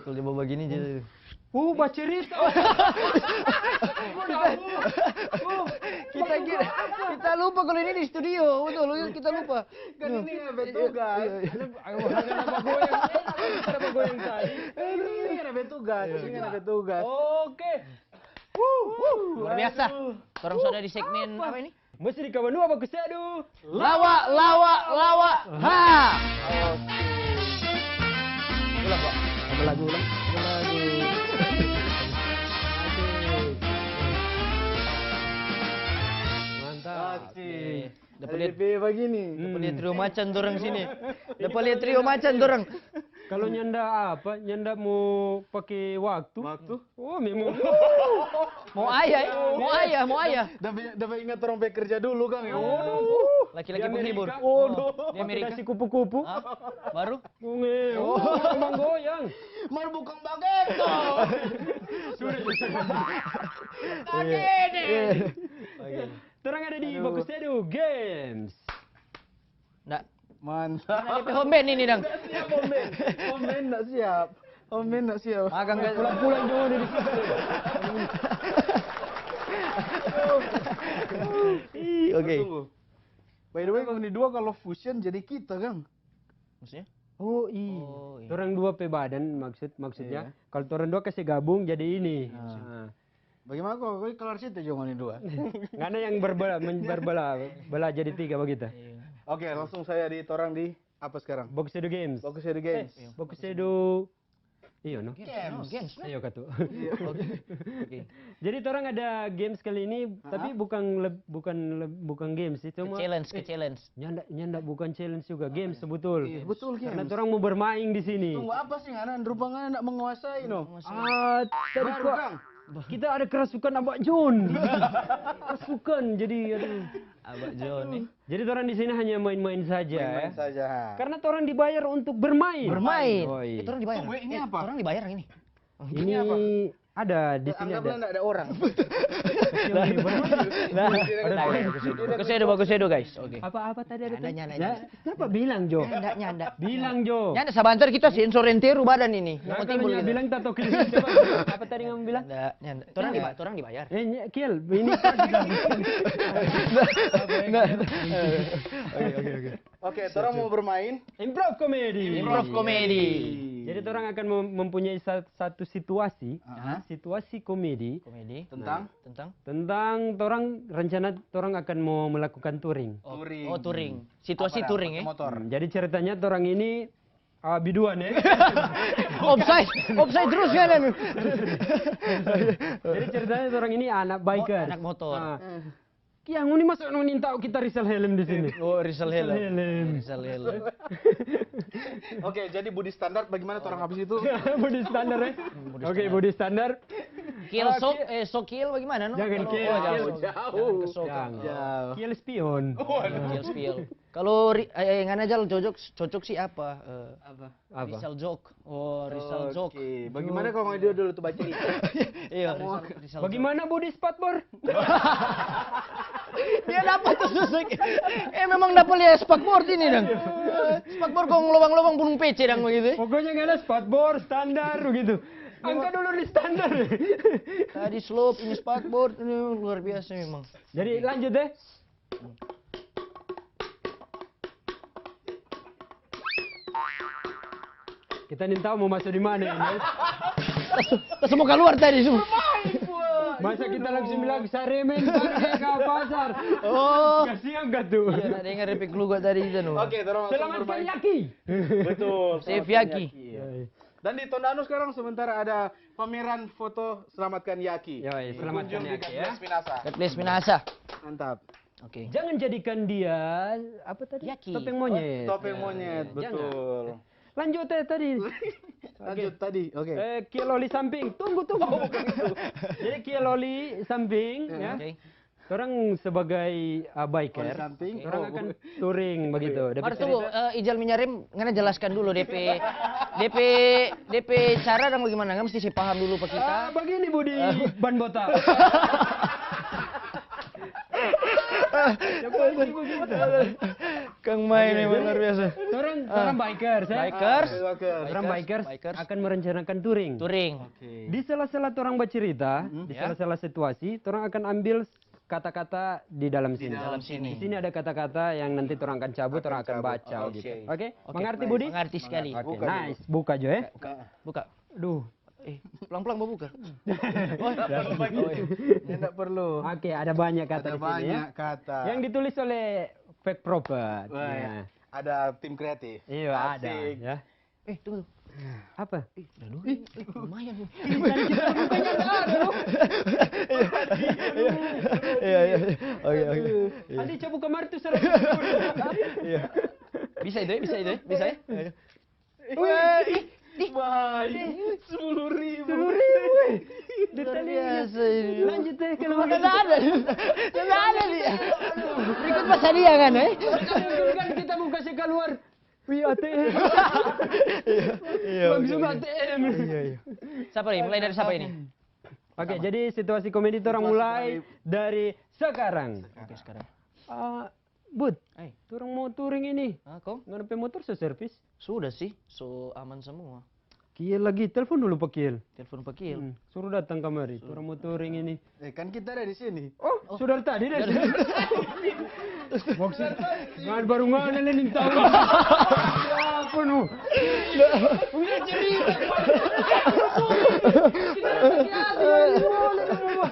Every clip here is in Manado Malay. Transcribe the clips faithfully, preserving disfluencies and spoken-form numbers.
Kalau dia bawa begini, dia Uh, bacerita. Kita kira, kita lupa kalau ini di studio, betul, kita lupa. Kan ini ada tugas. Iya, iya. Ayo, ada apa goyang? Ada apa goyang tadi? Ini ada tugas, ini ada tugas. Oke. Luar biasa. Orang sudah di segmen apa ini? Masih di Kawan Dua Baku Sedu. Lawa, lawa, lawa. Ha. Oke. Ulang, Pak. Ada lagu, ulang. Ada lagu. Asik. Mantap. Asik. Oke. Dapa lia, dapa lia trio macan dorang sini. Dapa lia trio macan dorang. Kalau nyanda apa, nyanda mo pake waktu. Waktu? Oh, memang. Mo ayah, eh? Mo ayah, mo ayah. Dapa, dapa ingat orang pe kerja dulu, kang, ya? Oh. Laki-laki penghibur. Di Amerika. Waduh. Di Amerika. Dikasih kupu-kupu. Hah? Baru? Bunge. Oh, memang goyang. Mar bukang bageto. Sudah. Oke. Torang ada di Baku Sedu Games. Nda. Mantap. Mana depe home band ini, dang? Nda siap, home band. Home band nda siap. Home band nda siap. Magang ka pulang-pulang jo dari situ. Ih, oke. Tunggu. By the way, ngoni dua kalau fusion jadi kita, kang. Maksudnya? Oh, iya. Oh, iya. Torang dua pe badan, maksud, maksudnya, kalau torang dua kase gabung jadi ini. Ah. Nah. Bagaimana kok, kok keluar situ jo ngoni dua? Ngana yang berbela, men-, berbela, bela jadi tiga bagitu. Iya. Oke, langsung saya di torang di apa sekarang? Baku Sedu Games. Baku Sedu Games. Eh, Baku Sedu, iyo, no? Games, no? Games, no? Iyo, katu. Iya. Oke. Oke. Jadi, torang ada games kali ini, tapi bukan leb-, bukan leb-, bukan games sih, cuma, challenge, eh, ke challenge. Nyanda, nyanda bukan challenge juga, games sebetul. Iya, betul, games. Karena torang mau bermain di sini. Tunggu, apa sih, ngana? Rupa ngana ndak menguasai, no? Ah, tadi kok kita ada kerasukan Abah John. Kerasukan, jadi, aduh. Abah John, eh. Jadi, torang di sini hanya main-main saja, ya. Main-main saja. Karena torang dibayar untuk bermain. Bermain. Oi. Eh, torang dibayar. Tunggu, ini apa? Eh, torang dibayar ini. Ini apa? Ini ada, di sini ada. Anggaplah ndak ada orang. Nah, bagus edo, bagus edo, guys. Oke. Apa, apa tadi ada tadi? Nyanda, nyanda, nyanda. Siapa bilang, Jo? Nyanda, nyanda. Bilang, Jo. Nyanda, sabantar kita sensor enteru badan ini. Nah, kalau nyanda bilang, tato kirim, coba. Apa tadi ngana bilang? Nyanda, nyanda. Torang diba-, torang dibayar. Eh, Kiel, ini. Oke, oke, oke. Oke, torang mau bermain improv komedi. Improv komedi. Jadi, torang akan mem-, mempunyai sa-, satu situasi, situasi komedi. Komedi. Tentang? Tentang? Tentang torang rencana torang akan mau melakukan touring. Oh, touring. Situasi touring, eh? Motor. Hmm, jadi ceritanya torang ini, ah, biduan, eh. Offside, offside terus kan, anu. Jadi ceritanya torang ini anak biker. Anak motor. Nah, Kiang, ngoni masa ngoni tau kita risal helm di sini? Oh, risal helm. Risal helm. Risal helm. Oke, jadi body standar bagaimana torang habis itu? Body standar, ya? Oke, body standar. Kiel sok, eh, sok kiel bagaimana, no? Jangan kiel, kiel. Jauh. Jangan ke sok. Jauh. Kiel spion. Waduh. Kiel spion. Kalau ri-, eh, eh, ngana Jal cocok, cocok sih apa? Eh, apa? Apa? Risal jok. Oh, risal jok. Oke, bagaimana kalau dia dulu tuh baca itu? Iya, risal, risal jok. Bagaimana body spakbor? Dia dapat tuh susuk. Eh, memang dapat lia spakbor ini, dang. Spakbor kong lobang-lobang bunung pece, dang, begitu, eh. Pokoknya ngana spakbor standar begitu. Angka dulu di standar. Tadi slope, ini spakbor, ini luar biasa memang. Jadi, lanjut, eh. Kita nintau mau masuk di mana ini. Langsung, langsung mau keluar tadi, su. Masa kita langsung bilang, "Saremen, Bangke, ka pasar"? Oh. Kasihan gak tuh? Iya, nak dengar replik lu gua tadi itu, no. Oke, terus langsung bermain. Selamatkan Yaki. Betul, selamatkan Yaki. Yaki, iya. Iya, iya. Dan di Tondano sekarang sementara ada pameran foto Selamatkan Yaki. Yoi, selamatkan Yaki, ya. Berkunjung di Gas Pinasa. Gas Pinasa. Mantap. Oke. Jangan jadikan dia, apa tadi? Yaki. Topeng monyet. Oh, topeng monyet, betul. Jangan. Lanjut, eh, tadi. Lanjut, tadi. Oke. Eh, Kiel Oli samping. Tunggu, tunggu. Oh, bukan itu. Jadi, Kiel Oli samping, ya. Oke. Torang sebagai, ah, biker, oli samping, torang akan touring bagitu. Mar tunggu, eh, Ijal Minyarem, ngana jelaskan dulu depe, depe, depe cara dang bagimana? Ngana mesti se paham dulu pa kita. Ah, bagini, Budi, ban botak. Yang penting begitu. Kang Mai memang luar biasa. Torang, torang bikers, eh? Bikers. Oke. Torang bikers, Bikers. Akan merencanakan touring. Touring. Oke. Di sela-sela torang bacerita, di Ya. sela-sela situasi, torang akan ambil kata-kata di dalam sini. Dalam sini. Di sini ada kata-kata yang nanti torang akan cabut, torang akan cabut. baca Oke. gitu. Oke? Oke, Mengerti, baik. Budi? Mengerti sekali. Oke, Buka dulu. Nice. Buka jo, eh. Buka. Duh. Eh, pelan-pelan mau buka. Enggak perlu. Oke, ada banyak kata Ada di sini, ya. Banyak kata. Yang ditulis oleh Fake Prophet. Wah, Ya. Ada tim kreatif. Iya, ada, Asik. Ya. Eh, tunggu. Apa? Ih, udah luar. Ih, lumayan nih. Iya, iya, iya. Oke, oke. Andi cabut kamar tuh, salah. Bisa itu ya, bisa itu ya, bisa ya. Weh, ih, baik. Sepuluh ribu. Sepuluh ribu, weh. Luar biasa ini. Lanjut deh kalau Nggak ada. Nggak ada nih. Berikut pas hadiah kan, eh? Kan kita mau kasih keluar. Wih, A T M. Iya, Langsung A T M. Iya, iya. Siapa nih? Mulai dari siapa ini? Oke, jadi situasi komedi itu orang mulai dari sekarang. Oke, sekarang. Ah, Bud, Eh. Torang mau touring ini. Ah, kong? Ngana pe motor so servis? Sudah sih, so aman semua. Kiel lagi, telepon dulu pa Kiel. Telepon pa Kiel. Hmm, suruh datang kamari, torang mo touring ini. Eh, kan kita ada di sini. Oh, sudah tadi dari sini. Maksud, ngan baru ngana le ning tahu. Apa nu? Udah cerita. Kita sakit hati, boleh, boleh.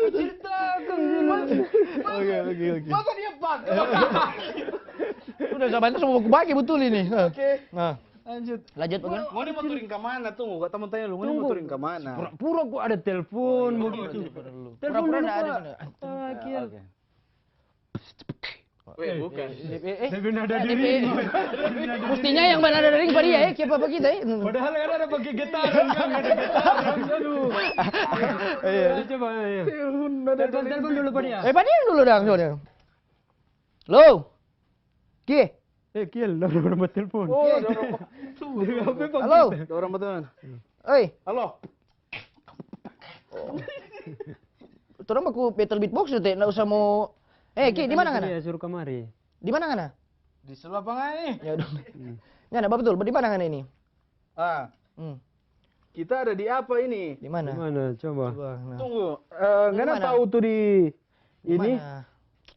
Ceritakan dulu. Oke, oke, oke. Masa dia pakai? Udah, sama itu semua aku pakai betul ini. Nah. Oke, Nah, lanjut. Lanjut, Bang. Mau dia mau touring ke mana? Tunggu, kata mau tanya lu, mau dia mau touring ke mana? Pura-pura ku ada telepon begitu. Telepon Pura-pura dulu, nggak ada Pak. sebenarnya. Ah, Kiel. Weh, bukan. Eh, eh, Tapi nada eh, diri. eh. Mestinya yang mana ada ring pada dia, eh, kiapa apa kita, eh. Padahal kan ada pakai getaran, kan? Ada getaran, aduh. Iya. Coba, ya. Telepon, ada Telepon, telepon dulu pa dia. Eh, pada dulu dong, soalnya. Lo. Ki. Eh, Kiel, ada orang telepon. Oh, ada orang. Apa, Bang? Halo. Ada orang betul. Oi, Halo. torang baku battle beatbox tu, te, nda usah mo. Eh, Ki, di mana ngana? Iya, suruh kamari. Di mana ngana? Di sebelah apa ngai? Ya udah. Ngana, bapak betul, di mana ngana ini? Ah, Hmm. Kita ada di apa ini? Di mana? Mana? Coba. Coba, nah. Tunggu, eh, ngana Mana? Tahu tuh di Di ini. Mana?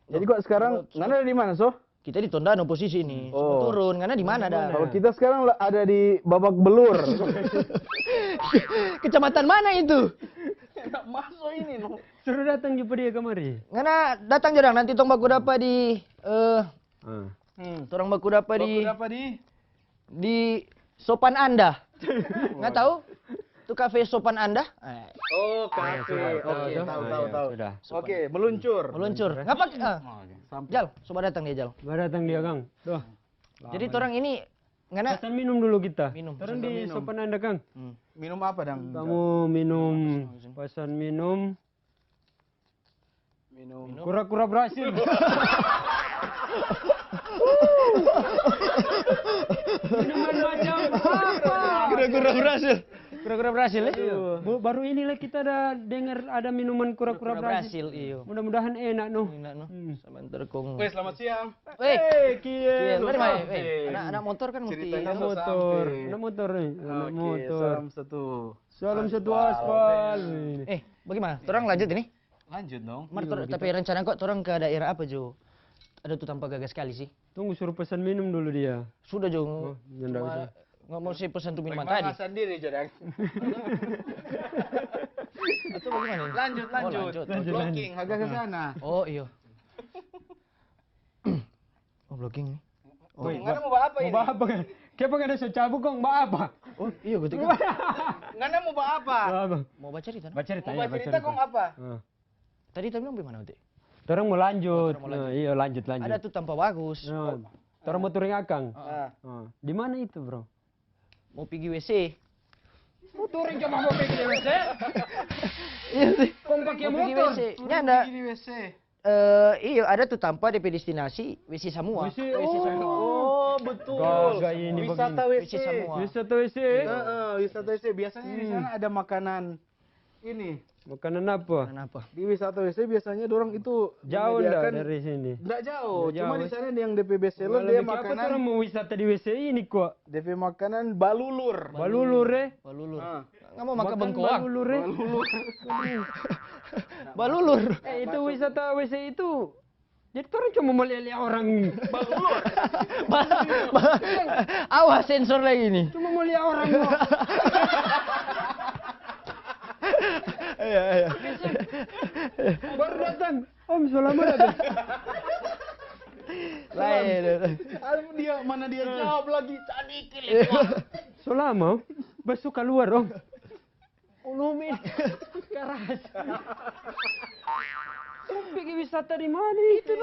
Jadi kok sekarang ngana ada di mana, so? Kita di Tondano posisi ini. Oh. Turun, ngana di mana dah? Kalau kita sekarang la- ada di Babak Belur. Kecamatan mana itu? Nggak masuk ini, no. Suruh datang di dia kamari. Ngana datang jo dang, nanti tong baku dapa di eh Ah. Hmm. Torang baku dapa di Baku apa di? di Sopan Anda. Nggak tahu? Itu kafe Sopan Anda? Eh, Oh, kafe. Tahu, Oke, tahu. tahu, Ah, tahu, iya, tahu. Sudah. Oke, meluncur. Meluncur. Ngapa? Ah, Oh, oke. Sampai. Jal, coba datang dia, Jal. Baru datang dia, Kang. Tuh. Jadi torang ini ngana Pesan minum dulu kita. Minum. Torang di Minum. Sopan Anda, Kang. Minum apa dang? Kamu minum, pesan minum Minum. Kura-kura berhasil. Minuman macam apa? Kura-kura berhasil. Kura-kura berhasil, ya? Bu, baru inilah kita ada dengar ada minuman kura-kura berhasil. Berhasil, iyo. Mudah-mudahan enak, no. Enak, no. Hmm. Sama terkong. Weh, selamat siang. Weh, Eh, Kiel. Kiel, mari, mari. Sampai. Eh, anak, anak motor kan mesti. Ceritanya Ada so motor, sampai. ada motor, eh. Ada Oke, motor. Salam satu. Salam satu aspal. Eh, bagaimana? Torang lanjut ini? Lanjut dong. Mar, tor- tapi rencana kok torang ke daerah apa, Jo? Ada tu tampa gaga sekali sih. Tunggu, suruh pesan minum dulu dia. Sudah, Jo. Oh, nyanda Cuma usah. Nggak mau si pesan tu minuman Bagaimana tadi. Sendiri, Jodang. Itu bagaimana ini? Lanjut, Oh, lanjut. lanjut, Lanjut, Blocking, agak ke sana. Oh, iyo. Oh, blocking nih. Oh, ngana mau bawa apa ini? Mau apa kan? Kenapa nggak ada secabu kong? Mau apa? Oh, iya, gue Ngana mau bawa apa? Mau apa? Mau baca cerita? Baca cerita, Mau ya, baca cerita kong cerita. apa? Ah. Tadi tadi bilang bagaimana, Uti? Orang mau lanjut. Orang mau Nah, lanjut. iya, lanjut, lanjut. Ada tuh tampa bagus. Nah, orang mau touring akang. Ah. Ah, di mana itu, bro? Mau pergi W C. Mau touring cuma mau pergi W C? Iya sih. Kong pakai Mau pergi motor. W C. Ini ada Ini W C. eh iyo, ada tuh tampa depe destinasi W C semua. W C, W C oh. sana. Oh, betul. Gaga ini Wisata begini. W C. W C semua. Wisata W C. Heeh, wisata W C. Biasanya di sana ada makanan Ini. Makanan apa? Kenapa? Di wisata W C biasanya dorang itu Jauh ndak menyediakan dari sini? Ndak jauh, Ndak cuma jauh, di eh. sana yang D P best seller Malah dia bikin apa makanan. Orang mau wisata di W C ini kok? D P makanan balulur. Balulur, eh? Balulur. Ah. Nggak mau makan Makan bengkoang. Balulur, eh? Balulur. Balulur. Eh, itu wisata W C itu. Jadi orang cuma mau lia-lia orang. Balulur. Awas sensor lagi nih. Cuma mau lia orang. Iya, iya. Baru datang. Om, selamat datang. Lain. Dia mana dia jawab lagi tadi. Solama, besok keluar, Om. Ulumin. Keras. Pergi wisata di mana itu?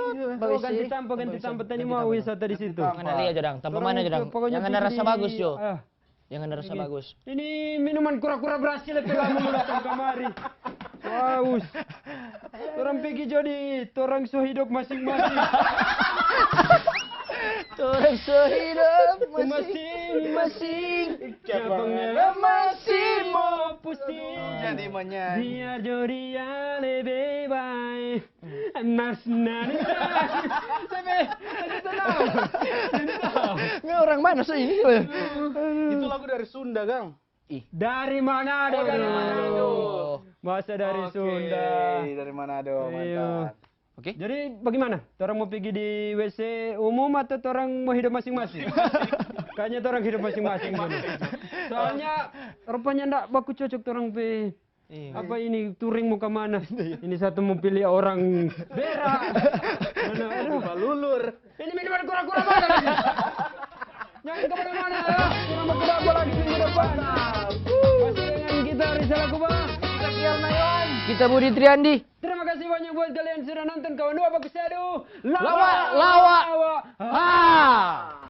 Ganti tampa, ganti tampa. Tadi mau wisata di situ. Mana lia jodang? Tampa mana jodang? Yang ada rasa bagus jo. Yang ada rasa bagus. Ini minuman kura-kura Brasil itu kamu mau datang kemari. Haus. Orang pergi jadi orang so hidup masing-masing. Orang so hidup masing-masing. Cabang masih mau pusing. Jadi menyanyi. Biar jodoh lebih baik. Nas nani. Sampai. Ini orang mana sih ini? Itu lagu dari Sunda, Gang. Dari mana ada? Masa dari Sunda. Dari mana ada? Mantap. Oke. Jadi bagaimana? Orang mau pergi di W C umum atau orang mau hidup masing-masing? Kayaknya orang hidup masing-masing. Soalnya rupanya ndak baku cocok orang pe. Apa ini touring mau ke mana? Ini satu mau pilih orang berak. Mana? Aduh. Balulur. Ini minuman kura-kura mana lagi? Jangan kemana-mana ya. Kita mau kura-kura lagi minggu depan. Masih dengan kita Rizal Kuba. Kita Kiar Nayon. Kita Budi Triandi. Terima kasih banyak buat kalian sudah nonton kawan dua baku sadu. Lawa, lawa. Lawa. Ah.